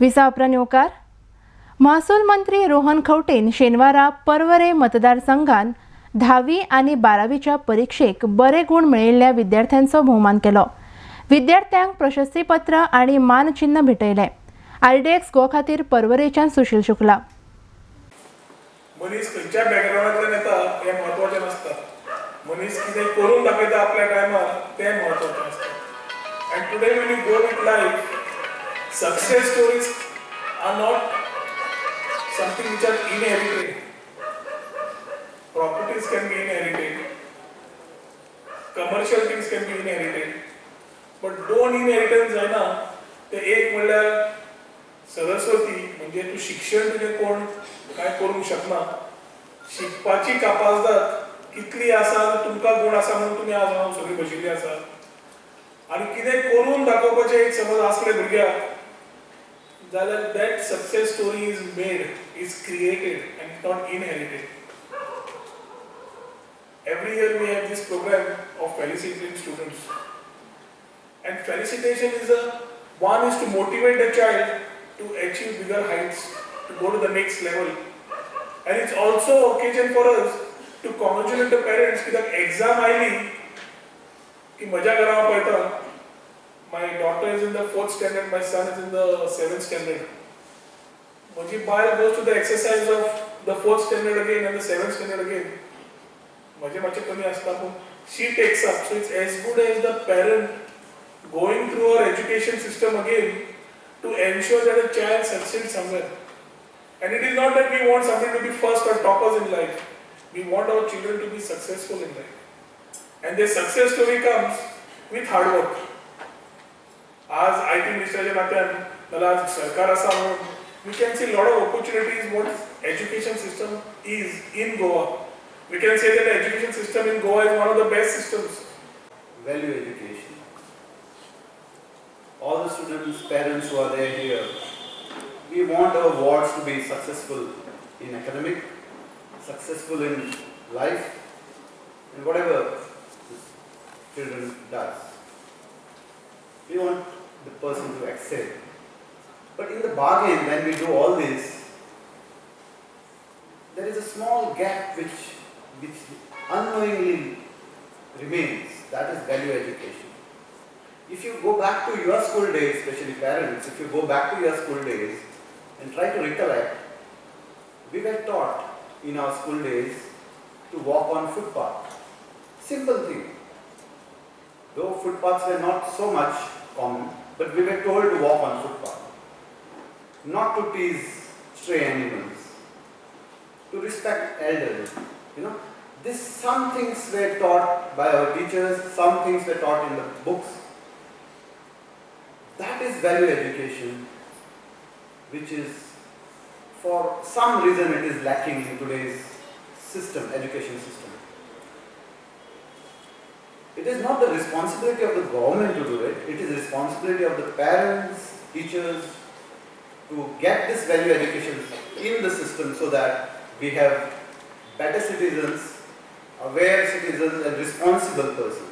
विसा उपरांत येवकार. महसूल मंत्री रोहन खंवटेन शेनवारा पर्वरे मतदारसंघान 10वी आनी 12वीच्या परिक्षेक बरे गूण मेळिल्ल्या विद्यार्थ्यांचो भोवमान केलो. विद्यार्थ्यांक प्रशस्तीपत्र आनी मानचिन्ह भेटयलें. आरडीएक्स गोवा खातीर पर्वरेच्यान सुशील शुक्ला. मनीस खंयच्या बॅकग्रावंडांतल्यान येता हें म्हत्वाचें नासता, मनीस कितें करून दाखयता आपल्या टायमार तें म्हत्वाचें आसता. And today when you go with life, success stories are not something which are inherited. Properties can be inherited, commercial things can be inherited, but दोन इनहेरिटन्स जायना. ते एक म्हणल्यार सरस्वती, म्हणजे तूं शिक्षण तुजें कोण कांय करूंक शकना. शिकपाची कापाजदाद कितली आसा, तुमकां गूण आसा म्हणून तुमी आज हांव सगळीं बशिल्लीं आसा. आनी कितें करून दाखोवपाचें एक समज आसलें भुरग्याक जाल्यार that success story is made, is created and not inherited. Every year we have this program of felicitating students, and felicitation is a one is to motivate the child to achieve bigger heights, to go to the next level, and it's also occasion for us to congratulate the parents. कित्याक exam आयली की म्हज्या घरा हांव पळयता, my daughter is in the 4th standard, my son is in the 7th standard. म्हजी बायल goes to the exercise of the 4th standard again and the 7th standard again. म्हजें मातशें कमी आसता पूण she takes up. So it's as good as the parent going through our education system again to ensure that a child succeeds somewhere. And it is not that we want somebody to be first or toppers in life. We want our children to be successful in life. And their success story comes with hard work. आज I T मिनिस्टराच्या नात्यान जाल्यार आज सरकार आसा म्हणून we can see lot of opportunities what education system is in Goa. We can say that the education system in Goa is one of the best systems. Value education. All the students, parents who are there here, we want our wards to be successful in academic, successful in life, and whatever the children does. We want the person to excel. But in the bargain, when we do all this, there is a small gap which unknowingly remains. That is value education. If you go back to your school days, especially parents, if you go back to your school days and try to recollect, we were taught in our school days to walk on footpath. Simple thing. Though footpaths were not so much common, but we were told to walk on footpath, not to tease stray animals, to respect elders. You know, this some things were taught by our teachers, some things were taught in the books. That is value education, which is, for some reason, it is lacking in today's system, education system. It is not the responsibility of the government to do it, it is the responsibility of the parents, teachers, to get this value education in the system so that we have better citizens, aware citizens and responsible persons.